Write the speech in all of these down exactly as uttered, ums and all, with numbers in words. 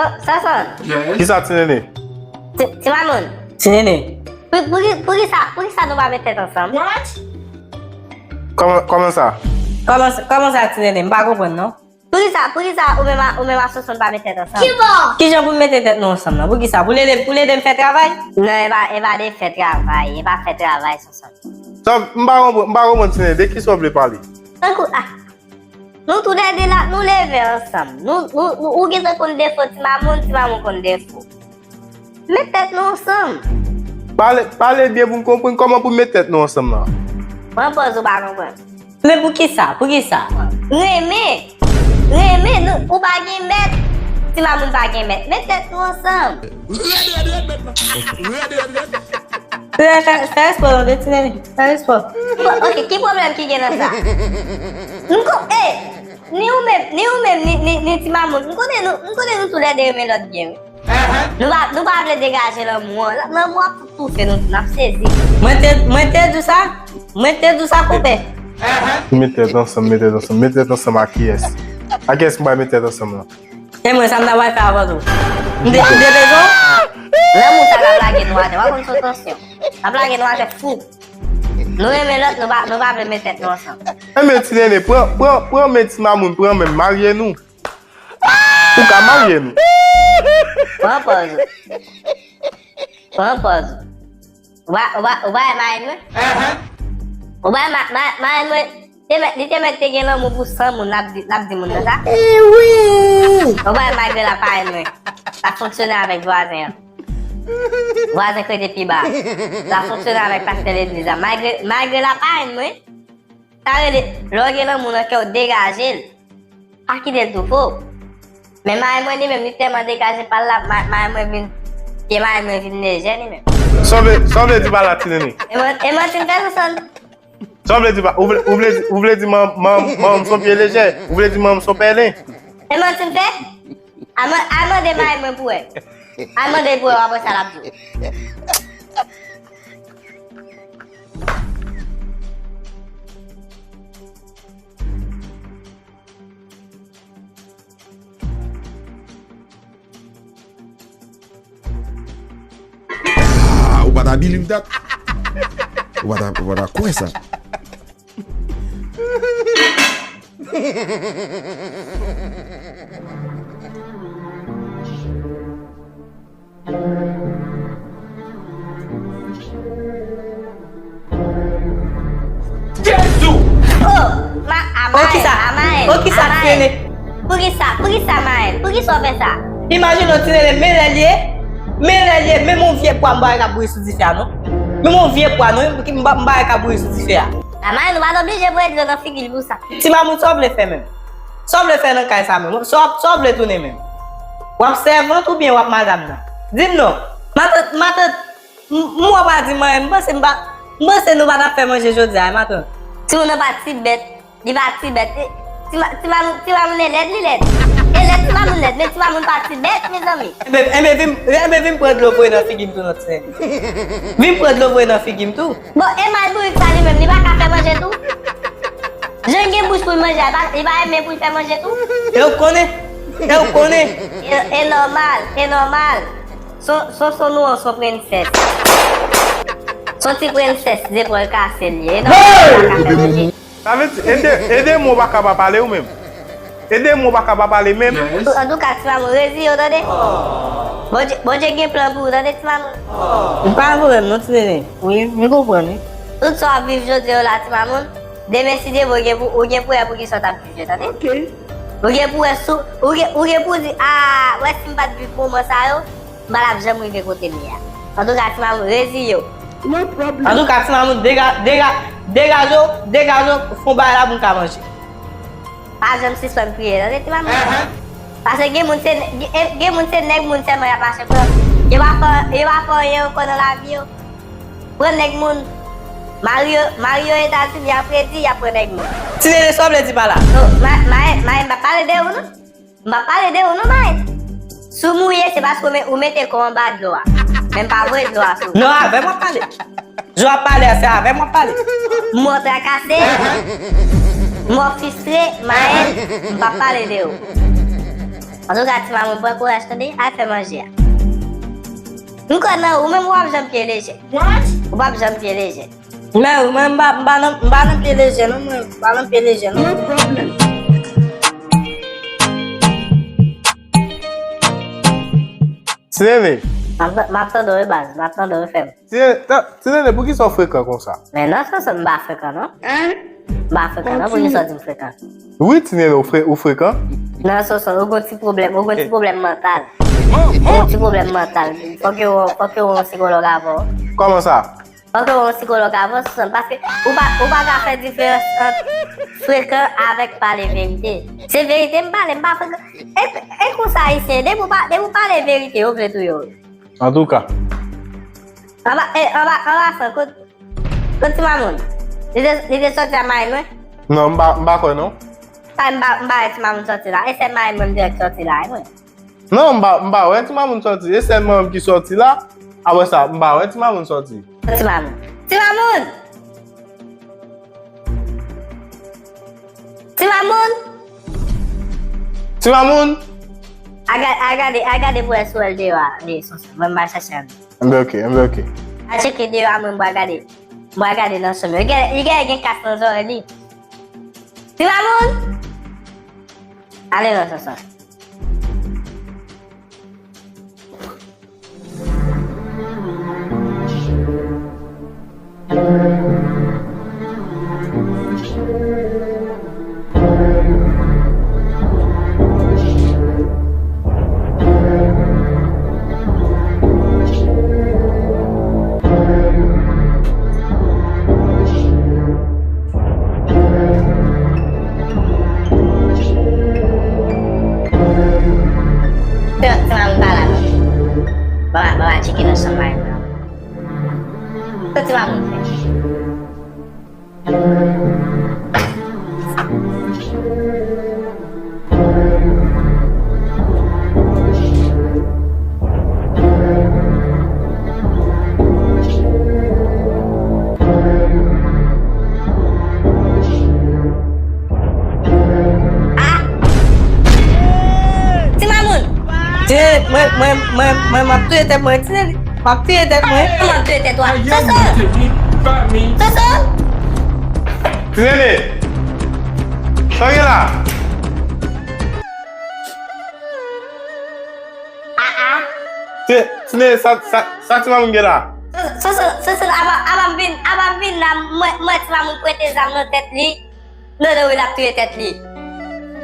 Oh, Sonson. Yes. Kisa, Ti Nene? Ti, Ti Mamoun. Ti Nene. Pou, pou, poukisa, poukisa nou pa met tèt ansanm? What? Kòman, kòman sa? Kòman, kòman sa, Ti Nene? M pa konprann, non. Poukisa, poukisa ou menm a, ou menm a Sonson pa met tèt ansanm? Kijan pou m mete tèt nou ansanm nan? Poukisa? Pou l ede, pou l ede m fè travay? Non, e pa, e pa de fè travay, e pa fè travay, Sonson. Sa, m pa konprann, m pa konprann, Ti Nene, de kisa w vle pale? Tankou, ah, nou toulède la, nou leve ansanm. Nou, nou, nou, ou gentan konn defo Ti Mamoun, Ti Mamoun konn defo. Met tèt nou ansanm. Pale, pale byen pou m konprann kòman pou m met tèt nou ansanm nan. Pran pòz ou pa konprann. Men poukisa? Poukisa? Renmen. Renmen, nou, ou pa gen mèt. Ti Mamoun pa gen mèt. Met tèt nou ansanm. Rèd, rèd, rèd, mèt la. Rèd, rèd, rèd. Fè, fè, fè espò, non, Ti Nene. Fè espò. Bon, ok, ki pwoblèm ki gen nan sa? M ko-, eh, ni ou menm, ni ou menm, ni, ni, ni Ti Mamoun. M konnen nou, m konnen nou toulède renmen lòt byen, wi. Nou pa, nou pa vle degaje lanmou an. Lanmou ap toufe nou, n ap sezi. Mwen te, mwen te di w sa. Mwen te di w sa, konpè. Met tèt ansanm, met tèt ansanm, met tèt ansanm ak kiyès? Ak kiyès m pral met tèt ansanm lan? E mwen, sa m ta pral fè avè w? M te, m te bezwen w? Lanmou sa k ap lage nou atè, w ap konn sou tansyon. L ap lage nou atè fou. Nou renmen lòt, nou pa, nou pa vle met tèt nou ansanm. Enben, Ti Nene, pran, pran, pran men Ti Mamoun, pran men m, marye nou. Ou ka marye nou. Pran pòz ou. Pran pòz ou. Ou pa, ou pa, ou pa wè marenn mwen? Ou pa wè ma, ma, marenn mwen? Te mèt, li te mèt te gen lanmou pou san moun, l ap di, l ap di moun nan sa. Ou pa wè malgre l ap marenn mwen, l ap fonksyone avèk vwazen an. Vwazen k rete pi ba. L ap fonksyone avèk pastè legliz la. Malgre, malgre l ap marenn mwen, sa rele, lè w gen lanmou nan kè w, degaje l. Pa kite l toufe w. Men marenn mwen li menm, li tèlman degaje pa l la, ma, marenn mwen vin, pye marenn mwen vin lejè li menm. Sa w vle, sa w vle di pa la, Ti Nene? E man, e manti m fè Sonson. Sa w vle di pa, ou vle, ou vle, ou vle di man, man, man m son pye lejè? Ou vle di man m son pèlen? E manti m fè? Al man, al mande marenn mwen pou wè. Al mande pou wè, w ap wè sa l ap di w. Ah, ou pa ta believe that? Ou pa ta, ou pa ta kwè sa? Jezi! Oh, ma, a Maèl, a Maèl, a Maèl. Poukisa, poukisa, Maèl? Poukisa, poukisa, Maèl? Poukisa w fè sa? Imajine w, Ti Nene, men lè l ye, men lè l ye, menm yon vye pwa m pa wè k ap bouyi sou dife a, non. Menm yon vye pwa, non, m pa, m pa wè k ap bouyi sou dife a. A Maèl, nou pa t oblije voye dlo nan figi l pou sa. Ti Mamoun, sa w vle fè menm? Sa w vle fè nan kay sa menm? Sa w, sa w vle tounen menm? W ap sèvant oubyen w ap madanm nan? Di m non. Matant, matant, m, m wè w pa di m anyen, m panse m pa, m panse nou pa t ap fè manje jodi a, matant. Timoun nan pa ti bèt, li pa ti bèt. Ti, ti ma, ti mamoun, ti mamoun e lèd, li lèd. E lèd, ti mamoun lèd, men ti mamoun pa ti bèt, mezanmi. Enben, enben, vin, enben, vin pran dlo voye nan figi m tou, non, ti nèg. Vin pran dlo voye nan figi m tou. Bon, e mal bourik sa li menm, li pa ka fè manje tou? Jan l gen bouch pou l manje a, li pa renmen pou l fè manje tou? E w konnen? E w konnen? E, e nòmal, e nòmal. Son, son, son nou an, son prensès. Son ti prensès, zepòl kase l ye. E nòmal, li pa ka fè manje. Sa vle di, ede, ede mwen w pa ka pa pale ou menm. Ede mwen w pa ka pa pale menm. Antouka, ti mamoun, reziye w, tande? Bondye, Bondye gen plan pou ou, tande, ti mamoun? M pa pwoblèm non, ti nene. Wi, m konprann, wi. Tout sa w ap viv jodi yo la, ti mamoun, demen, si Dye vle, ou gen pou, ou gen pou wè poukisa w t ap viv yo, tande? Ok. Ou gen pou wè sou, ou gen, ou gen pou di, a, wè si m pa t viv moman sa yo, m pa t ap janm rive kote m ye a. Antouka, ti mamoun, reziye w. No problem. Antouka, ti mamoun, dega-, dega-, degaje w, degaje w, fè yon bagay la pou n ka manje. Pa janm sispann priye, tande, ti mamoun? Paske gen moun se, gen, gen moun se nèg moun sèlman y ap mache pran. Yo pa fè, yo pa fè anyen ankò nan lavi yo. Pran nèg moun. Mari yo, mari yo Etazini, y ap redi, y ap pran nèg moun. Ti nene, sa w vle di pa la? Oh, ma, ma, ma, m pa pale de ou, non. M pa pale de ou non, Mayen. Si w mouye, se paske w me-, ou mete kò w anba dlo a. Men m pa voye dlo a sou ou. Non, avè m w ap pale. Jan w ap pale a, se avè m w ap pale. Mò trakase, mò fistre, Mayen, m p ap pale de ou. Antouka, ti mamoun, pran kouraj tande, al fè manje a. M kwè nan ou menm, ou p ap janm pye leje. Ou p ap janm pye leje. Men, ou menm, m pa, m pa nan, m pa nan pye leje, non, mwen. M pa nan pye leje, non. Ti Nene. M ap, m ap tande w, wi, baz. M ap tande w, wi, frè m. Ti Nene, ta, Ti Nene, poukisa w frekan konsa? Men non, Sonson, m pa frekan, non. M pa frekan, non, poukisa w di m frekan? Wi, Ti Nene, ou fre-, ou frekan? Non, Sonson, ou gon ti pwoblèm, ou gon ti pwoblèm mantal. Ou gon ti pwoblèm mantal. Fòk yo, fòk yo wè yon sikològ avè w. Kòman sa? Fòk yo wè yon sikològ avè w, Sonson, paske ou pa, ou pa ka fè diferans ant frekan avèk pale verite. Se verite m pale, m pa frekan. E, e konsa, Ayisyen, depi w pa, depi w pale verite, yo vle touye w. Antouka. Anba, e, anba, anba san, kot, kot ti mamoun? Li te, li te sòti a mari mwen? Non, m pa, m pa kwè non. Sa m pa, m pa wè ti mamoun sòti la. E sèl mari mwen m dirèk sòti la, e mwen. Non, m pa, m pa wè ti mamoun sòti. E sèl mwen ki sòti la. Apre sa, m pa wè ti mamoun sòti. Ti mamoun. Ti mamoun! Ti mamoun! Ti mamoun! Al ga-, al gade, al gade pou wè si w wè l deyò a. Li, Sonson. Mwen, m al chache l. Enben, oke, enben, oke. Al tcheke deyò a, mwen, m pral gade. M pral gade nan chanm yo. Li gen, li gen, gen kas nan zòrèy li. Ti mamoun! Ale non, Sonson. Ti mamoun pa la non. Bon, bon, bon, tcheke nan chanm mari mwen. Sa ti mamoun fè? Ah! Ti mamoun! Ti, mwen, mwen, mwen, mwen, m ap touye tèt mwen, ti nèg. M ap touye tèt mwen. Kòman touye tèt ou a? Soso! Soso! Ti Nene! Sa gen la? Ah, ah. Ti, Ti Nene, sa, sa, sa ti mamoun gen la? Soso, Soso, Soso, aba, aba m vin, aba m vin la, mwen, mwen ti mamoun pwente zam nan tèt li. Non, non, wi, l ap touye tèt li.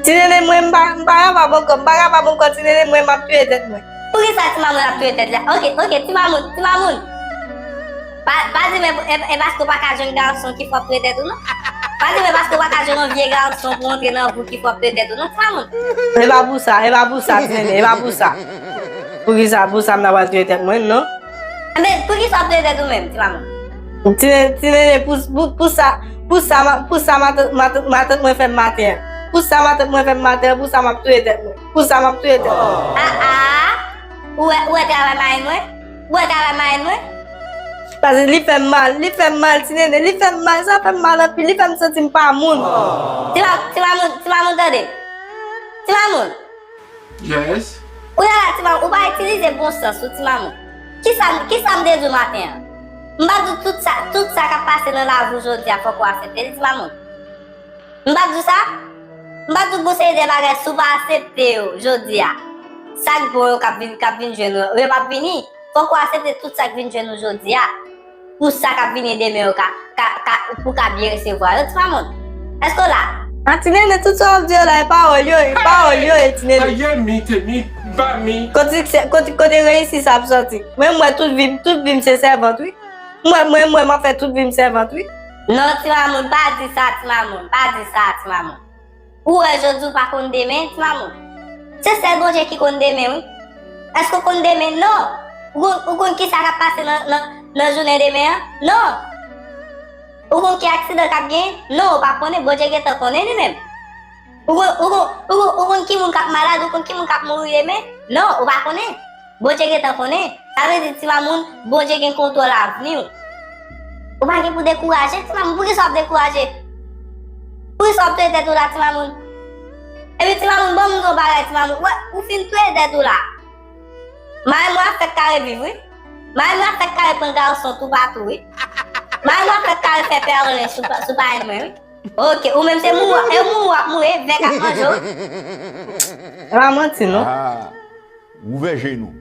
Ti Nene, mwen, m pa, m pa kapab ankò, m pa kapab ankò, ti Nene, mwen, m ap touye tèt mwen. Poukisa ti mamoun ap touye tèt li a? Oke, oke, ti mamoun, ti mamoun. Pa, pa di m e, e, e paske w pa ka jwenn gason ki fè w ap touye tèt ou, non. Pa di m e paske w pa ka jwenn yon vye gason pou antre nan vi w ki fè w ap touye tèt ou, non, ti mamoun. E pa pou sa, e pa pou sa, ti Nene, e pa pou sa. Poukisa, pou sa m ta pral touye tèt mwen, non? Enben, poukisa w ap touye tèt ou menm, ti mamoun? Ti Nene, ti Nene, pou, pou, pou sa, pou sa, ma-, pou sa matant, matant, matant mwen fè m maten an. Pou sa matant mwen fè m maten an, pou sa m ap touye tèt mwen. Pou sa m ap touye tèt mwen. Ah, ah! Ou wè, ou wè travay mari mwen? Ou wè travay mari mwen? Paske li fè m mal, li fè m mal, ti Nene, li fè m mal, sa fè m mal anpil, li fè m santi m pa moun. Ti ma-, ti mamoun, ti mamoun tande. Ti mamoun. Yes. Kounye a la, ti mamoun, ou pa itilize bon sans ou, ti mamoun. Kisa, kisa m te di w maten an? M pa di w tout sa, tout sa k ap pase nan lavi w jodi a, fòk ou aksepte l, ti mamoun. M pa di w sa? M pa di w gon seri de bagay, si w pa aksepte yo jodi a, sa k bon yo k ap vin, k ap vin jwenn ou, yo p ap vini. Fòk ou aksepte tout sa k vin jwenn ou jodi a. Pou sa k ap vini demen yo ka, ka, ka, pou w ka byen resevwa yo, ti mamoun. Èske w la? A ti Nene, tout sa w ap di yo la, e pawòl yo ye, pawòl yo ye, ti Nene. Kote, kote, kote reyisi sa ap sòti? Mwen, m wè tout vi m, tout vi m se sèvant, wi. Mwen, mwen, mwen, m ap fè tout vi m sèvant, wi. Non, ti mamoun, pa di sa, ti mamoun, pa di sa, ti mamoun. Ou wè jodi w pa konn demen, ti mamoun. Se sèl Bondye ki konn demen, wi. Èske w konn demen? Non. Ou konn, ou konn kisa k ap pase nan, nan, nan jounen demen an? Non. Ou konn ki aksidan k ap genyen? Non, ou pa konnen. Bondye gentan konnen li menm. Ou konn, ou konn, ou konn, ou konn ki moun k ap malad, ou konn ki moun k ap mouri demen? Non, ou pa konnen. Bondye gentan konnen. Sa vle di, ti mamoun, Bondye gen kontwòl avni w. Ou pa gen pou dekouraje, ti mamoun. Poukisa w ap dekouraje? Poukisa w ap touye tèt ou la, ti mamoun? Epi ti mamoun, ban m yon bagay, ti mamoun. Wè, ou fin touye tèt ou la. Marenn mwen ap fèk kare viv, wi. Marenn mwen ap fèk kare pran gason toupatou, wi. Marenn mwen ap fèk kare fè pèlen sou, sou parenn mwen, wi. Ok, ou menm se mouri, e mouri w ap mouri, vèk ap manje w. E pa manti, non. Ah, ouvè je nou.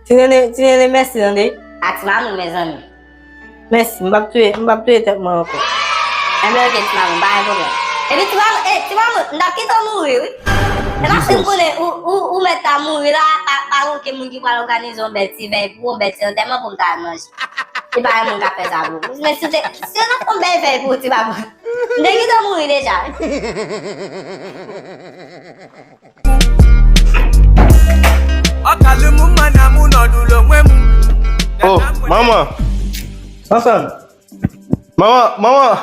Ti Nene, Ti Nene, mèsi, tande. A ti mamoun, mezanmi. Mèsi, m p ap touye, m p ap touye tèt mwen ankò. Enben, ok, ti mamoun, pa gen pwoblèm. Epi ti mamoun, eh, ti mamoun, m t ap kite w mouri, wi. E paske m konnen ou, ou, ou mèt ta mouri la, pa, pa gen okenn moun ki pral òganize yon bèl ti vèy pou ou, yon bèl ti antèman pou m ta al manje. Se pa yon moun k ap fè sa pou ou. Men si w te, si w te fè yon bèl vèy pou ou, ti mamoun, m te kite w mouri deja, wi. Oh, manman. Ansanm. Manman, manman.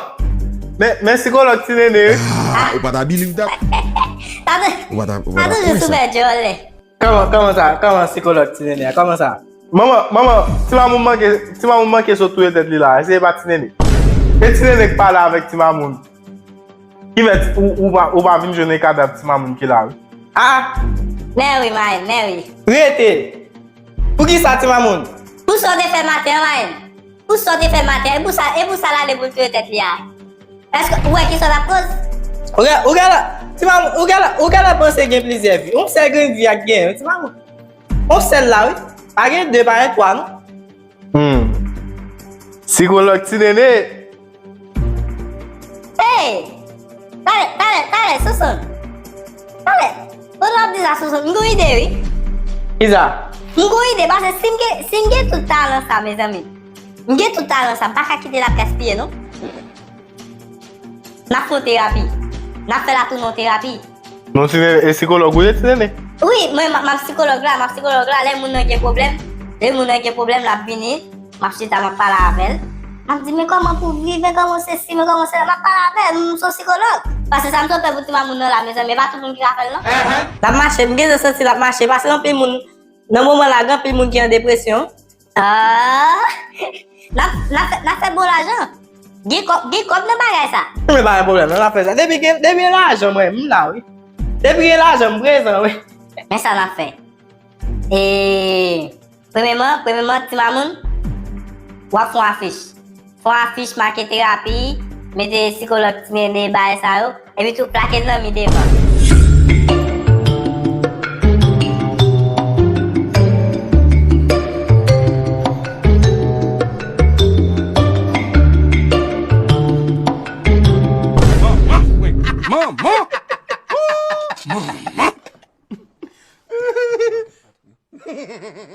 Men, men sikològ Ti Nene, wi. Ah, ou pa ta believe that? Ou pa ta, ou pa ta kwè sa. Kòman, kòman sa? Kòman sikològ Ti Nene a? Kòman sa? Manman, manman, ti mamoun manke, ti mamoun manke sot touye tèt li la. Se pa Ti Nene. E Ti Nene k pale avèk ti mamoun. Ki fè ou, ou pa, ou pa vin jwenn kadav ti mamoun ki la, wi. Ah! Mèwi, Marenn, mèwi. Rete! Poukisa ti mamoun? Pou sa w te fè maten an, Marenn? Pou sa w te fè maten an? E pou sa, e pou sa l ale pou l touye tèt li a? Èske ou wè ki sa l ap koz? Ou gen, ou gen la, ti mamoun, ou gen la, ou gen la panse gen plizyè vi. Yon sèl grenn vi ak gen, ti mamoun. Yon sèl la, wi. Pa gen de, pa gen twa, non. Hmm. Sikològ Ti Nene. Hey! Talè, talè, talè, Sousoun. Talè, pandan w ap di sa, Sousoun, m gen yon ide, wi. Ki sa? M gen yon ide, paske si m gen, si m gen tout talan sa, mezanmi. M gen tout talan sa, m pa ka kite l ap gaspiye, non. N ap fè yon terapi. N ap fè l ap tounen yon terapi. Non, Ti Nene, e sikològ ou ye, Ti Nene? Wi, mwen, m ap, m ap sikològ la, m ap sikològ la. Lè moun nan gen pwoblèm, lè moun nan gen pwoblèm, l ap vini, m ap chita, m ap pale avè l. M ap di, men kòman pou w viv, men kòman w sesi, men kòman w sela, m ap pale avè l, m se yon sikològ. Paske sa m sot fè pou ti mamoun nan la, mezanmi, e pa tout moun ki ka fè l, non. L ap mache, m gentan santi l ap mache, paske anpil moun, nan moman la, gen anpil moun ki an depresyon. Ah, n ap, n ap fè, n ap fè bon lajan. Gen kòb, gen kòb nan bagay sa. Men pa gen pwoblèm, non, n ap fè sa. Depi gen, depi gen lajan, mwen, m la, wi. Depi gen lajan, m prezan, wi. Men sa n ap fè. E, premyèman, premyèman, ti mamoun, w ap fè yon afich. Fè yon afich make terapi, mete sikològ Ti Nene, bagay sa yo. Epi tou plake l nan mi devan. Manman! Manman! Manman!